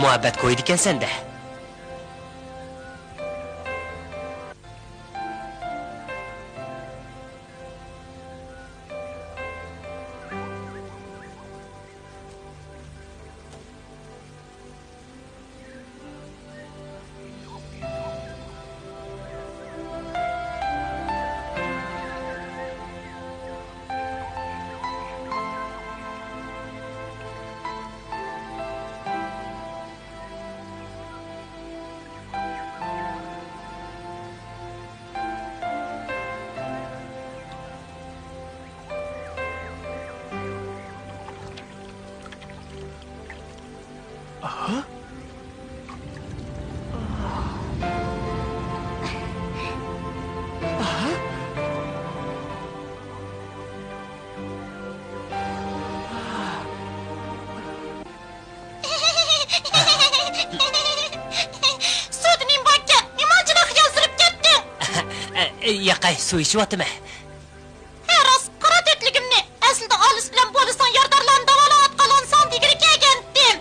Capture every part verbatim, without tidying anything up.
مۇھەببەت كويىدىكەن سەندە. سۇدا نېمە باركەن؟ نېمانچىلىك خىيالسىرىپ كەتتىڭ؟ ياقەي، سۇ ئىچىۋاتىمەن. ھە، راست، قارا تۆتلۈكۈمنى. ئەسلىدە ئالىس بىلەن بولىساڭ يارىدارلارنى داۋالاۋاتقانلىقىنى ساڭا دېگىلى كەلگەنتىم.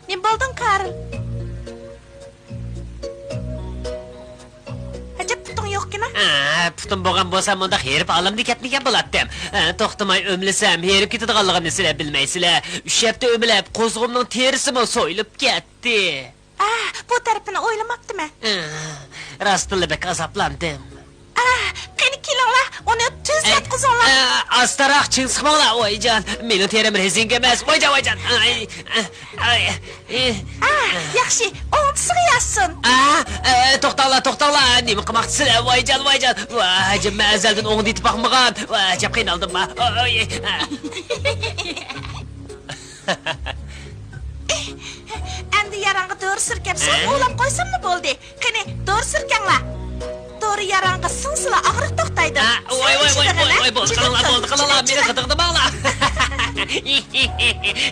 نېمە بولدۇڭ، كارل؟ ئەجەب پۇتۇڭ يوقكىنا؟ ئە، پۇتۇم بولغان بولسا مۇنداق ھېرىپ ئالەمدە كەتمىگەن بولاتتىم. ئە، توختىماي ئۆملىسەم ھېرىپ كېتىدىغانلىقىمنى سىلەر بىلمەيسىلەر. ئۈچ ھەپتە ئۆمىلەپ قوزىقىمنىڭ تېرىسىمۇ سويۇلۇپ كەتتى. ئە، بۇ تەرىپىنى ئويلىماپتىمەن. ئە، راستتىنلا بەك ئازابلاندىم. ئە، قېنى كېلىڭلار، ئۇنى تۈز ئە، ياتقۇزۇڭلار. ئە، ئاستاراق چىڭ سىقماڭلار، ۋايجان. مېنىڭ تېرەم رېزىنكا ئەمەس، ۋايجان، ۋايجان. ئە، ئە، ئە، ئە. ئە، ياخشى، ئوڭدىسىغا ياتسۇن. ئە، ئە، توختاڭلار، توختاڭلار. نېمە قىلماقچىسىلەر، ۋايجان، ۋايجان. ۋاي، جىم، مەن ئەزەلدىن ئوڭدا يېتىپ باقمىغان. ۋاي، ئەجەب قىينالدىم، ۋاي. ئوي، ئوي. ئەمدى ياراڭغا دورا سۈركەپ سوڭ ئە؟ ئۇۋىلاپ قويساملا بولدى. قېنى، دورا سۈركەڭلار. دورا ياراڭغا سىڭسىلا ئاغرىق توختايدۇ. ئە، ۋاي، ۋاي، ۋاي، ۋاي، ۋاي، بولدى قىلىڭلار، بولدى قىلىڭلار، مېنى غىدىقلىماڭلار.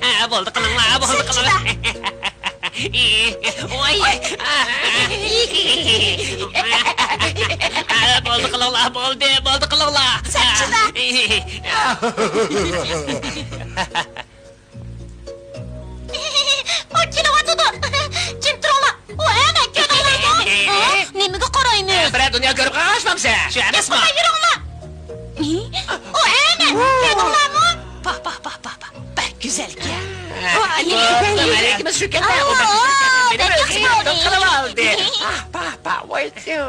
ئە، بولدى قىلىڭلار، بولدى قىلىڭلار. ۋاي. ئە، بولدى قىلىڭلار، بولدى، بولدى قىلىڭلار. سەن چىدا. ئە. گۈزەلكەن. ۋاي، بوپتۇ، مەرىكىمىز شۇ كەتتى. ئۇ بەك ئاۋۇ، بەك ياخشى بولدى. قىلىۋالدى. ئاھ، پاھ، پاھ، ۋاي، شۇ.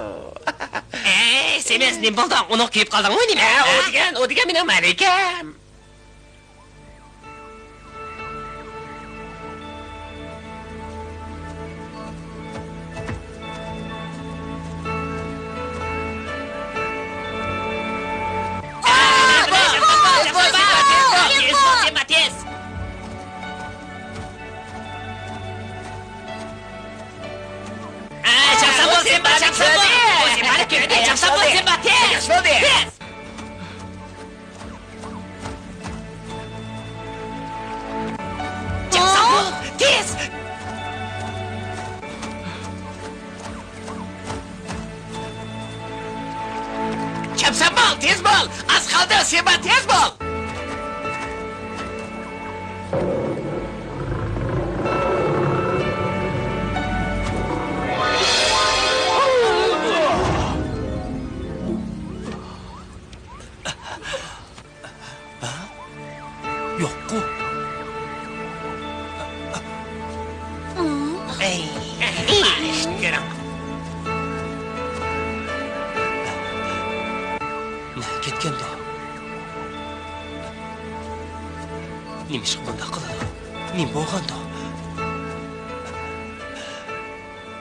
ئەي، سېمىز، نېمە بولدۇڭ؟ ئۇنىڭ كۆيۈپ قالدىڭمۇ نېمە؟ ھە، ئۇ دېگەن، ئۇ دېگەن مېنىڭ مەرىكەم. تېز! چاپسان بول، تېز بول! ئاز قالدى، سىمبا، تېز بول! ھە؟ يوققۇ. ئەي، كۆرۈڭ. نەگە كەتكەندۇ؟ نېمىشقا بۇنداق قىلىدۇ؟ نېمە بولغاندۇ؟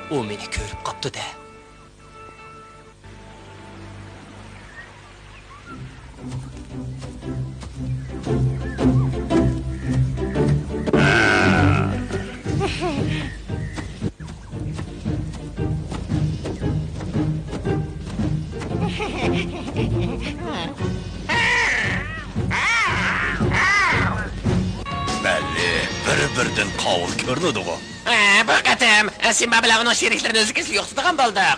ئۇ مېنى كۆرۈپ قاپتۇ-دە. بەللى، بىر-بىرىدىن قاۋۇل كۆرۈنىدىغۇ. ھە، بۇ قېتىم سىمبا بىلەن ئۇنىڭ شېرىكلىرىنى ئۈزلۈكسىز يوقىتىدىغان بولدۇق.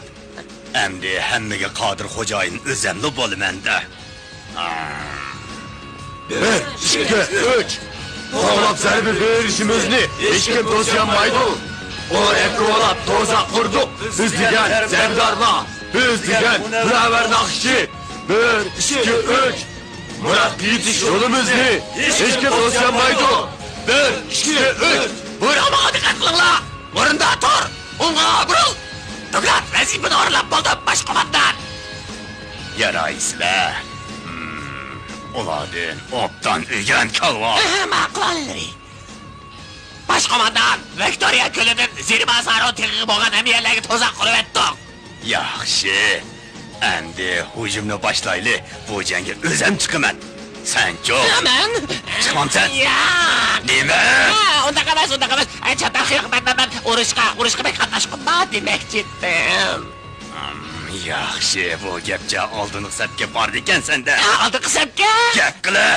ئەمدى ھەممىگە قادىر خوجايىن ئۆزەملا بولىمەن-دە. بىر، ئىككى، ئۈچ! قوغلاپ زەربە بېرىشىمىزنى ھېچكىم توسىيالمايدۇ. ئۇ ئەكرۇۋالاپ توزاق قۇردۇق. بىز دېگەن زەردارلار، بىز دېگەن دىلاۋەر ناخشىچى. بىر، ئىككى، ئۈچ! مۇرادقا يېتىش يولىمىزنى ھېچكىم توسىيالمايدۇ. بىر، ئىككى، ئۈچ! بۇيرۇقىمغا دىققەت قىلىڭلار! ئورنىدا تۇر! ئوڭغا بۇرۇل! دوكلات، ۋەزىپىنى ئورۇنلاپ بولدۇم، باش قوماندان! يارايسىلەر. ھىم، ئۇلاردىن ئوبدان ئۆگەن، كالۋا! ئەھە، ماقۇل ئالىيلىرى! باش قوماندان، ۋىكتورىيە كۆلىدىن زېربازارو تېغىغا بولغان ھەممە يەرلەرگە توزاق قۇرۇۋەتتۇق. ياخشى. ئەمدى ھۇجۇمنى باشلايلى. بۇ جەڭگە ئۆزەم چىقىمەن. سەنچۇ؟ مەن؟ چىقمامسەن؟ ياق! نېمە؟ ھە، ئۇنداق ئەمەس، ئۇنداق ئەمەس. ئە، چاتاق يوق، مەن، مەن، مەن ئۇرۇشقا، ئۇرۇشقا بەك قاتناشقۇم بار دېمەكچىدىم. ھىم، ياخشى، بۇ گەپچە ئالدىنقى سەپكە بارىدىكەنسەن-دە. ھە، ئالدىنقى سەپكە؟ گەپ قىلە!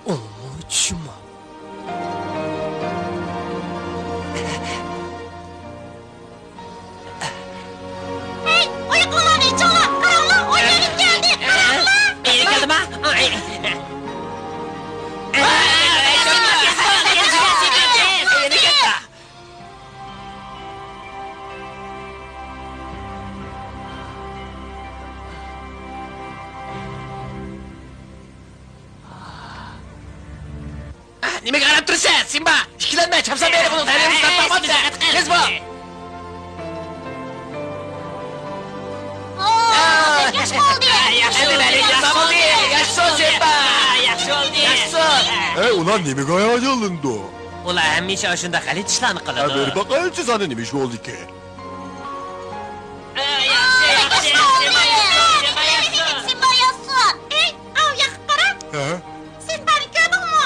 ئۇمۇ چۈشىمۇ؟ ھەي، ئاياقلىرىڭلارنى ئېچىڭلار! قاراڭلار، ئوينىغىلى كەلدى! قاراڭلار! ئېلىپ كەلدىما؟ ئە، نېمىگە قاراپ تۇرىسەن، سىمبا؟ ئىككىلەنمە، چاپسان بېرىپ ئۇنىڭ تەلىيىنى سىناپ باقمامسىز؟ تېز بول! ئو، ياخشى بولدى! ياخشى بولدى! ياخشى بولدى! ياخشى بولدى! سىمبا! ياخشى بولدى! ياخشى بولدى! ئەي، ئۇلار نېمىگە ھاياجانلىنىدۇ؟ ئۇلار ھەمىشە ئاشۇنداق غەلىتە ئىشلارنى قىلىدۇ. ھە، بېرىپ باقايلىچۇ، سانا نېمە ئىش بولدىكىن؟ ياخشى، ياخشى، ياخشى، ياخشى، ياخشى. سىمبا ياشىسۇن! ئەي، ئاۋۇ ياققا قارا! ھە؟ سىمبانى كۆردۈڭمۇ؟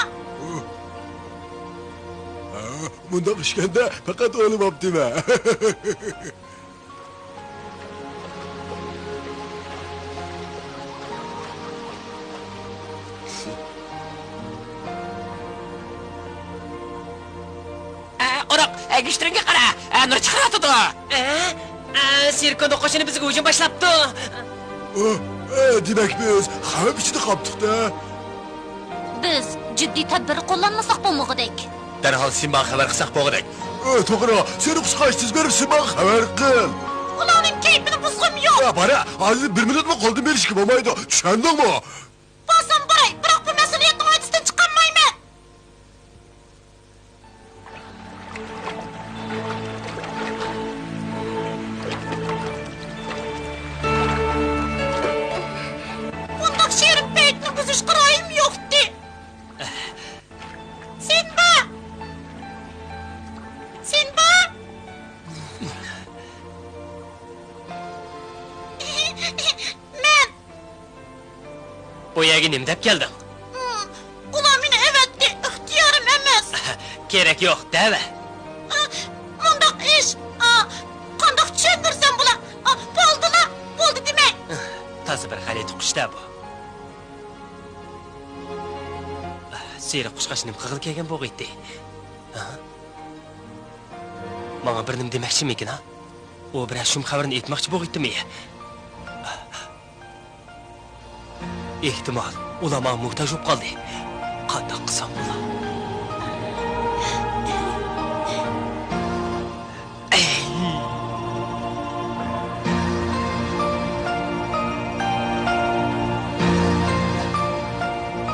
ھە، مۇنداق ئىكەندە، پەقەت ئويلىماپتىمەن. ئە، ئورۇق، ئە، گۈشتۈرۈڭگە قارا، ئە، نۇر چىقىرىۋاتىدۇ. ئە، ئە، سېركوندو قوشۇنى بىزگە ھۇجۇم باشلاپتۇ. ئە، ئە، دېمەك، بىز خەۋپ ئىچىدە قاپتۇق-دە. بىز جىددىي تەدبىر قوللانمىساق بولمىغۇدەك. دەرھال سىمباغا خەۋەر قىلساق بولغۇدەك. ئۆ، توغرا، سېرىق قۇشقاچ تېز بېرىپ سىمباغا خەۋەر قىل. ئۇلارنىڭ كەيپىنى بۇزغۇم يوق. يا، بارە، ھازىر بىر مىنۇتمۇ قولدىن بېرىشكە بولمايدۇ، چۈشەندىڭمۇ؟ بارسام باراي، بىراق بۇ مەسئۇلىيەتنىڭ ھۆددىسىدىن چىقالمايمەن. بۇنداق شېرىن پەيتنى بۇزۇشقا رايىم يوقتى. سىمبا! سىمبا! مەن! بۇ يەرگە نېمە دەپ كەلدىڭ؟ ئۇلار مېنى ئەۋەتتى، ئىختىيارىم ئەمەس. كېرەك يوق، دەۋە. مۇنداق ئىش، قانداق چۈشەندۈرسەم بولا؟ بولدىلا، بولدى دېمەي. تازا بىر غەلىتە قۇش-دە بۇ. سېرىق قۇشقاچ نېمە قىلغىلى كەلگەن بولغىيتتى؟ ھە؟ ماڭا بىر نېمە دېمەكچىمىكىن، ھە؟ ئۇ بىرەر شۇم خەۋەرنى ئېيتماقچى بولغىيتتىمۇ؟ ئېھتىمال، ئۇلار ماڭا موھتاج بولۇپ قالدى. قانداق قىلسام بولا؟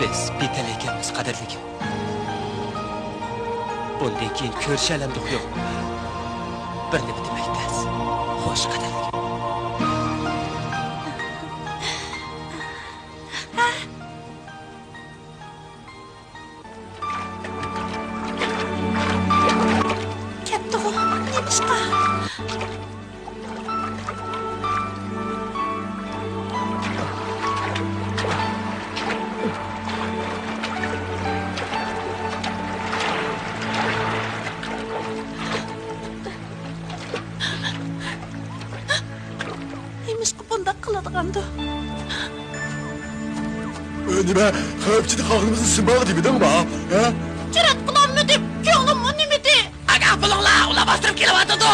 بىز بىتەلەي ئىكەنمىز، قەدىرلىكىم. بۇندىن كېيىن كۆرۈشەلەمدۇق يوق. بىر نېمە دېمەك تەس. خوش، قەدىرلىكىم. كەپتىغۇ، نېمىشقا؟ نېمىشقا بۇنداق قىلىدىغاندۇ؟ ئۆ، نېمە؟ خەۋپ ئىچىدە قالغىنىمىزنى سىمباغا دېمىدىڭما؟ ھە؟ جۈرئەت قىلالمىدىم، كۆڭلۈم ئۇنىمىدى. ئاگاھ بولۇڭلار، ئۇلار باستۇرۇپ كېلىۋاتىدۇ!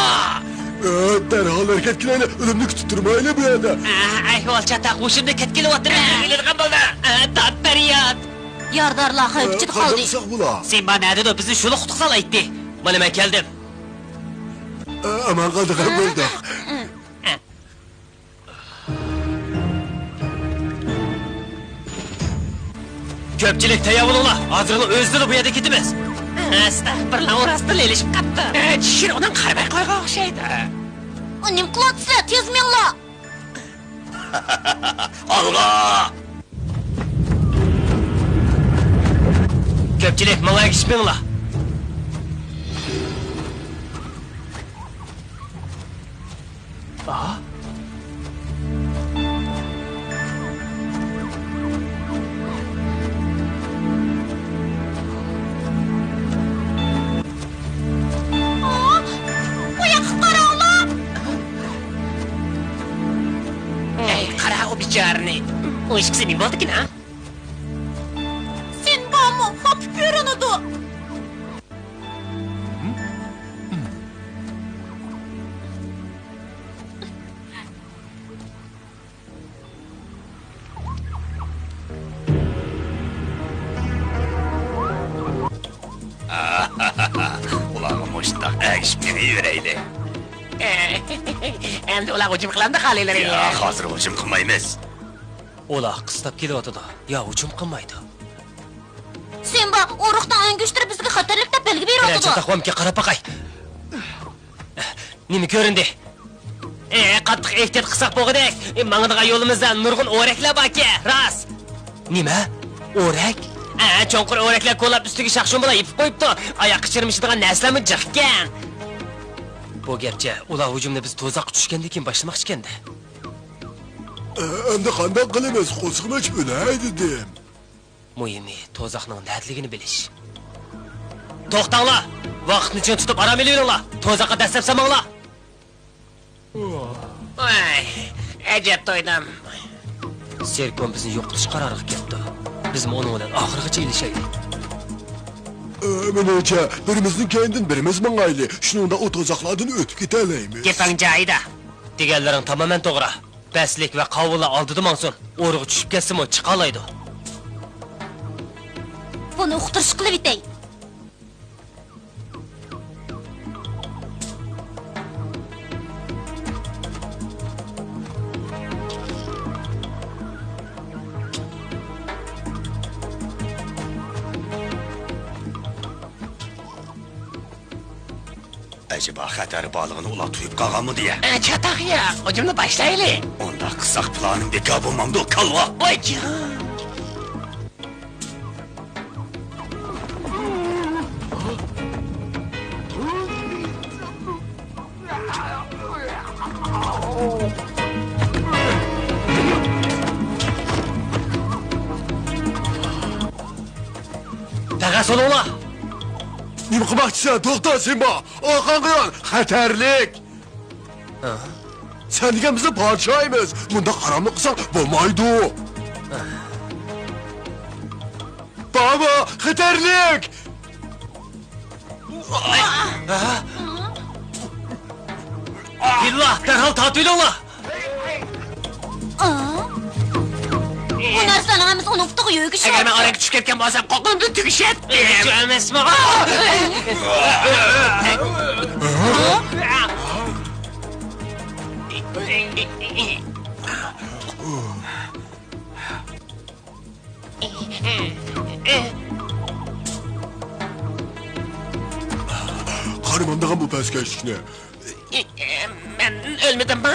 ئۆ، دەرھال ھەرىكەتكە كېلەيلى، ئۆلۈمنى كۈتۈپ تۇرمايلى بۇ يەردە. ئە، ئەھۋال چاتاق، ھوشۇمدىن كېتىپ كېلىۋاتىمەن. ئۆلىدىغان بولدى. ئە، داد پەرياد! ياردارلار خەۋپ ئىچىدە قالدى. قانداق قىلساق بولا؟ سىمبا نەدىدۇ؟ بىزنى شۇلا قۇتقۇزالايتتى. مانا مەن كەلدىم. ئە، ئامان قالدۇق، ھە، بولدى. كۆپچىلىك تەييار بولۇڭلار، ھازىرلا ئۆزىلا بۇ يەردىن كېتىمىز. ئەستەغپۇرۇللا، ئۇ راستتىنلا ئېلىشىپ قاپتۇ. ئە، چىشىنى ئۇنىڭ قارىماي قويغان ئوخشايدۇ. ئۇ نېمە قىلىۋاتىسىلەر؟ تېز مېڭىڭلار! ئالغا! كۆپچىلىك، ماڭا ئەگىشىپ مېڭىڭلار. ئۇ ياققا قاراڭلار! ئەي، قارا ئۇ بىچارىنى! ئۇ ئىككىسى نېمە بولدىكىن، ھە؟ سىمبامۇ خاپا كۆرۈنىدۇ. ئۇلارغا مۇشۇنداق ئەگىشىپ مېڭىۋېرەيلى. ئەمدى ئۇلار ھۇجۇم قىلامدۇ خالىلىرى؟ ياق، ھازىر ھۇجۇم قىلمايمىز. ئۇلار قىستاپ كېلىۋاتىدۇ، يا ھۇجۇم قىلمايدۇ. سىمبا، ئۇرۇقنىڭ ئۆڭكۈشلىرى بىزگە خەتەرلىك دەپ بەلگە بېرىۋاتىدۇ. چاتاق بولامكەن، قاراپ باقاي. نېمە كۆرۈندى؟ ئە، قاتتىق ئېھتىيات قىلساق بولغۇدەك. ئە، ماڭىدىغان يولىمىزدا نۇرغۇن ئورەكلەر باركەن، راست. نېمە؟ ئورەك؟ ئە، چوڭقۇر ئورەكلەر كولاپ ئۈستىگە شاخشۇمبىلار يېپىپ قويۇپتۇ. ئاياققا چىرمىشىدىغان نەرسىلەرمۇ جىقكەن. بۇ گەپچە، ئۇلار ھۇجۇمنى بىز توزاققا چۈشكەندىن كېيىن باشلىماقچىكەن-دە. ئە، ئەمدى قانداق قىلىمىز؟ قورسىقىم ئېچىپ ئۆلەي دېدىم. مۇھىمى، توزاقنىڭ نەدىلىكىنى بىلىش. توختاڭلار! ۋاقىتنى چىڭ تۇتۇپ ئارام ئېلىۋېلىڭلار! توزاققا دەسسەپ سالماڭلار! ۋاي، ئەجەب تويدۇم. سېركوم بىزنى يوقىتىش قارارىغا كەپتۇ. بىزمۇ ئۇنىڭ بىلەن ئاخىرغىچە ئېلىشايلى. ئە، مېنىڭچە، بىرىمىزنىڭ كەينىدىن بىرىمىز ماڭايلى. شۇنىڭدا ئۇ توزاقلاردىن ئۆتۈپ كېتەلەيمىز. گېپىڭ جايىدا. دېگەنلىرىڭ تامامەن توغرا. پەسلىك ۋە قاۋۇللار ئالدىدا ماڭسۇن، ئورىغا چۈشۈپ كەتسىمۇ چىقالايدۇ. بۇنى ئۇقتۇرۇش قىلىۋېتەي. ئەجەبا خەتەر بارلىقىنى ئۇلار تۇيۇپ قالغانمۇ دېيە؟ ئە، چاتاق يوق، ھۇجۇمنى باشلايلى. ئۇنداق قىلساق پىلانىم بىكار بولمامدۇ، كالۋا؟ ۋاي جان! تەقە سولۇڭلار! نېمە قىلماقچىسەن؟ توختا، سىمبا! ئارقاڭغا يان! خەتەرلىك! ھە؟ سەن دېگەن بىزنىڭ پادىشاھىمىز! مۇنداق ھاراملىق قىلساڭ بولمايدۇ! بابا، خەتەرلىك! بىللا، دەرھال تارتىۋېلىڭلار! ئۇ نەرسىلەرنىڭ ھەممىسى ئۇنىڭ پۇتىغا يۆگىشىۋاتىدۇ. ئەگەر مەن ئاراققا چۈشۈپ كەتكەن بولسام، قوقۇنۇمدىن تۈگىشەتتىم. ئۆلۈكچى ئەمەسمۇ؟ قارىمامدىغان بۇ پەسكەشلىكنى. مەن ئۆلمىدىمما؟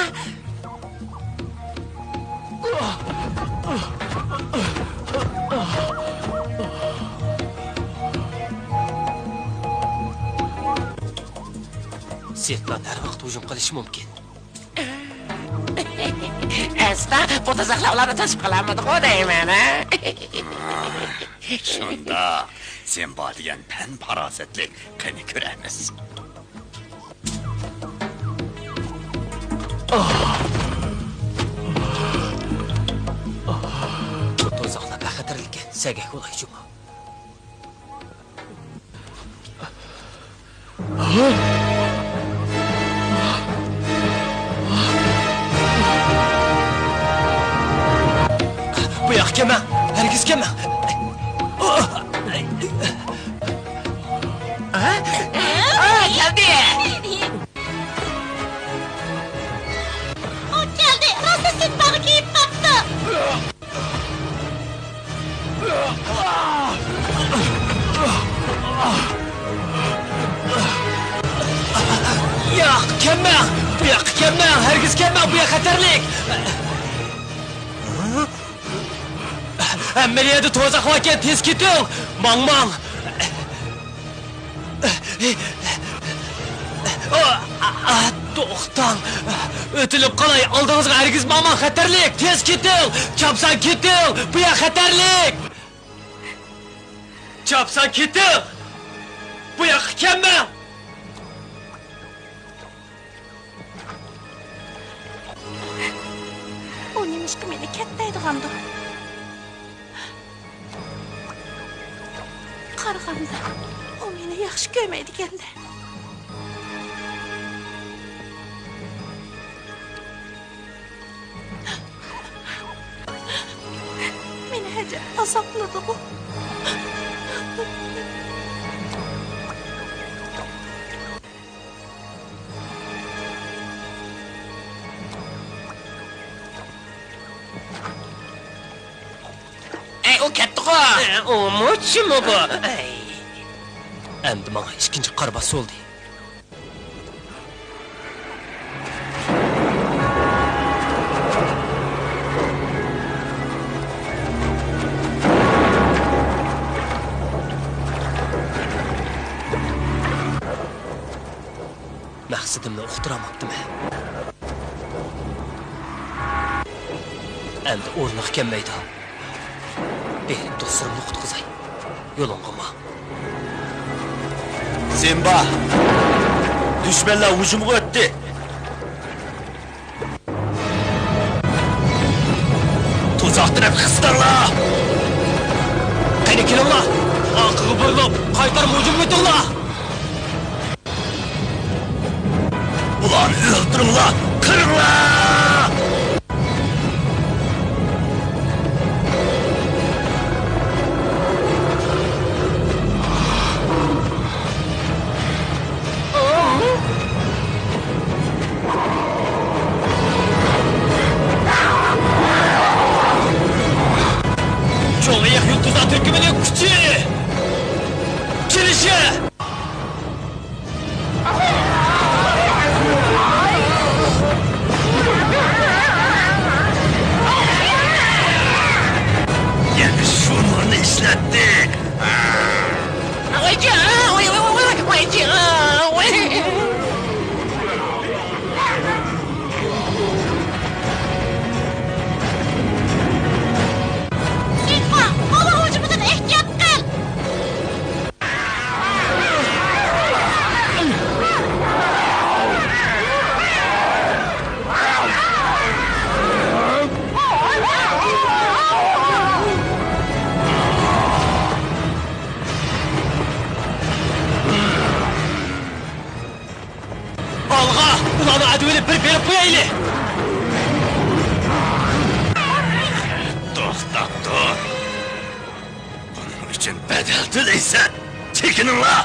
سىرتلار ھەر ۋاقىت ھۇجۇم قىلىشى مۇمكىن. ئەستا، بۇ تۇزاقلار ئۇلارنى توسۇپ قالالمىدىغۇ دەيمەن، ھە؟ شۇنداق. سىمبا دېگەن پەن پاراسەتلىك. قېنى كۆرەرمىز. بۇ تۇزاقلار بەك خەتەرلىككەن. سەگەك بولاي جۇمۇ. بۇ ياققا كەلمەڭ! ھەرگىز كەلمەڭ! ئا، كەلدى! ئۇ كەلدى! راستلا سىمباغا كېلىپ قاپتۇ! ياق، كەلمەڭ! بۇ ياققا كەلمەڭ! ھەرگىز كەلمەڭ! بۇ ياق خەتەرلىك! ھەممە يەردە تۇزاق باركەن، تېز كېتىڭ! ماڭ، ماڭ! توختاڭ! ئۆتۈلۈپ قالاي، ئالدىڭىزغا ھەرگىز ماڭماڭ، خەتەرلىك! تېز كېتىڭ! چاپسان كېتىڭ! بۇ يەر خەتەرلىك! چاپسان كېتىڭ! بۇ ياققا كەلمەڭ! ئۇ نېمىشقا مېنى كەت دەيدىغاندۇ؟ قارىغاندا، ئۇ مېنى ياخشى كۆرمەيدىكەن-دە. مېنى ئەجەب ئازابلىدىغۇ. ئەي، ئۇ كەتتىغۇ! ئە، ئۇمۇ چىمۇ بۇ؟ ئەي. ئەمدى ماڭا ئىككىنچى قارا باس بولدى. مەقسىتىمنى ئۇقتۇرالماپتىمەن. ئەمدى ئورنىغا كەلمەيدۇ. بېرىپ دوستلىرىمنى قۇتقۇزاي. يولۇڭغا ماڭ. سىمبا! دۈشمەنلەر ھۇجۇمغا ئۆتتى! تۇزاق تەرەپ قىستاڭلار! قېنى كېلىڭلار! ئارقىغا بۇرۇلۇپ، قايتارما ھۇجۇمغا ئۆتۈڭلار! ئۇلارنى ئۆلتۈرۈڭلار! قىرىڭلار! چوڭ ئېيىق يۇلتۇزلار تۈركۈمىنىڭ كۈچى! كېلىشى! ئۇلارنى ئەتىۋېلىپ بىر بېرىپ قويايلى. توختاپ تۇر. بۇنىڭ ئۈچۈن بەدەل تۆلەيسەن. چېكىنىڭلار!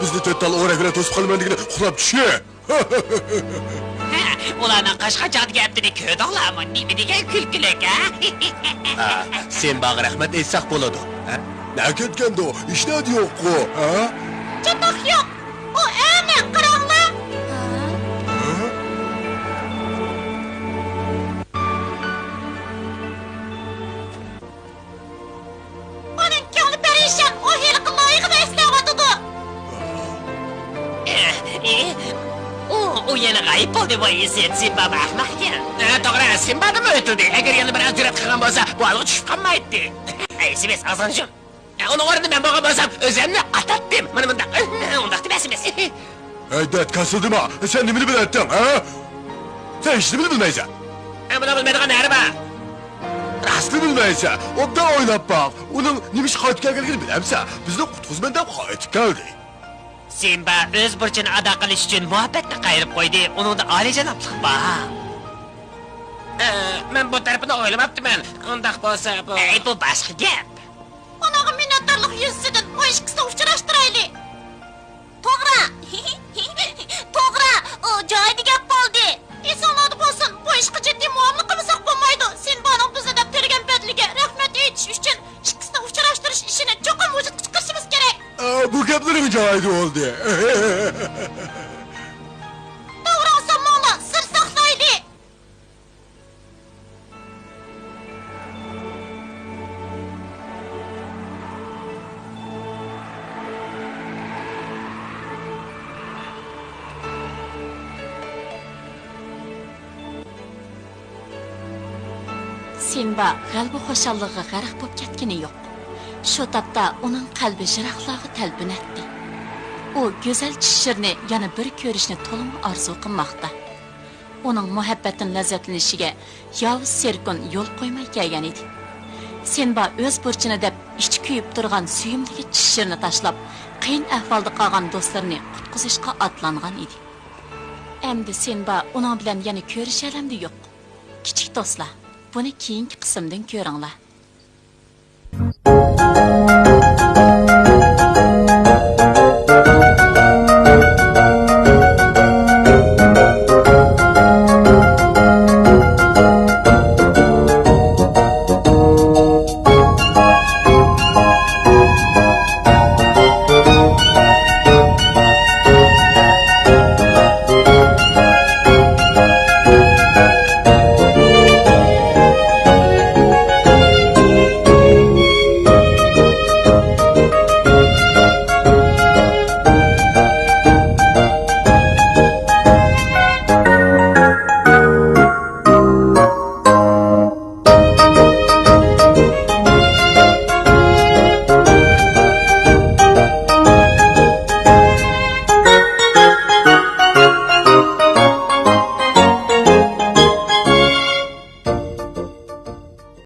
بىزنى تۆت تال ئورەك بىلەن توسۇپ قالىمەن دېگىنى ئۇخلاپ چۈشى. ھە، ئۇلارنىڭ قاچقان چاغدىكى ھەپتىنى كۆردۈڭلارمۇ؟ نېمە دېگەن كۈلكىلىك، ھە؟ ھە، سىمباغا رەھمەت ئېيتساق بولىدۇ، ھە؟ نە كەتكەندۇ؟ ھېچنەدە يوققۇ، ھە؟ چاتاق يوق. ئۇ ئەمە، قاراڭلار. ھە؟ ئۇنىڭ كۆڭلى پەرىشان، ئۇ ھېلىقى لايىقىدا ئىزدەۋاتىدۇ. ئۇ، ئۇ يەنە غايىب بولدى، ۋاي ئىسىت، سىمبا ئەخمەقكەن. ھە، توغرا، سىمبادىمۇ ئۆتۈلدى. ئەگەر يەنە بىر ئاز جۈرئەت قىلغان بولسا، بۇ ھالغا چۈشۈپ قالمايتتى. ئەي، سىمىس، ئازغىنجۇم. ئۇنىڭ ئورنىدا مەن بولغان بولسام، ئۆزۈمنى ئاتاتتىم. مانا مۇنداق. ئۇنداق دېمە، سىمىس. ھەيدەت، كاسىلدىما، سەن نېمىنى بىلەتتىڭ، ھە؟ سەن ھېچنېمىنى بىلمەيسەن. ئە، بۇنىڭ بىلمەيدىغان نەرى بار؟ راستنى بىلمەيسەن. ئوبدان ئويلاپ باق. ئۇنىڭ نېمە ئىش قايتىپ كەلگەنلىكىنى بىلەمسەن؟ بىزنى قۇتقۇزىمەن دەپ قايتىپ كەلدى. سىمبا ئۆز بۇرچىنى ئادا قىلىش ئۈچۈن مۇھەببەتنى قايرىپ قويدى. ئۇنىڭدا ئالىيجانابلىق بار. ئە، مەن بۇ تەرىپىنى ئويلىماپتىمەن. ئۇنداق بولسا بۇ. ئەي، بۇ باشقا گەپ. ئۇنىڭغا مىننەتدارلىق يۈزىسىدىن ئۇ ئىككىسىنى ئۇچراشتۇرايلى. توغرا. توغرا. ئۇ جايىدا گەپ بولدى. ئېسىڭلاردا بولسۇن، بۇ ئىشقا جىددىي مۇئامىلە قىلمىساق بولمايدۇ. سىمبانىڭ بىزنى دەپ تۆلىگەن بەدىلىگە رەھمەت ئېيتىش ئۈچۈن ئىككىسىنى ئۇچراشتۇرۇش ئىشىنى چوقۇم ۋۇجۇدقا چىقىرىشىمىز كېرەك. ئە، بۇ گەپلىرىڭ جايىدا بولدى. توغرا، ساماڭلار، سىر ساقلايلى. سىمبا غەلىبە خۇشاللىقىغا غەرق بولۇپ كەتكىنى يوق. شۇ تاپتا ئۇنىڭ قەلبى يىراقلارغا تەلپۈنەتتى. ئۇ گۈزەل چىشىرنى يەنە بىر كۆرۈشنى تولىمۇ ئارزۇ قىلماقتا. ئۇنىڭ مۇھەببەتتىن لەززەتلىنىشىگە ياۋۇز سېركۇن يول قويماي كەلگەن ئىدى. سىمبا ئۆز بۇرچىنى دەپ ئىچى كۆيۈپ تۇرغان سۆيۈملۈكى چىشىرنى تاشلاپ، قىيىن ئەھۋالدا قالغان دوستلىرىنى قۇتقۇزۇشقا ئاتلانغان ئىدى. ئەمدى سىمبا ئۇنىڭ بىلەن يەنە كۆرۈشەلەمدۇ يوق؟ كىچىك دوستلار، بۇنى كېيىنكى قىسىمدىن كۆرۈڭلار.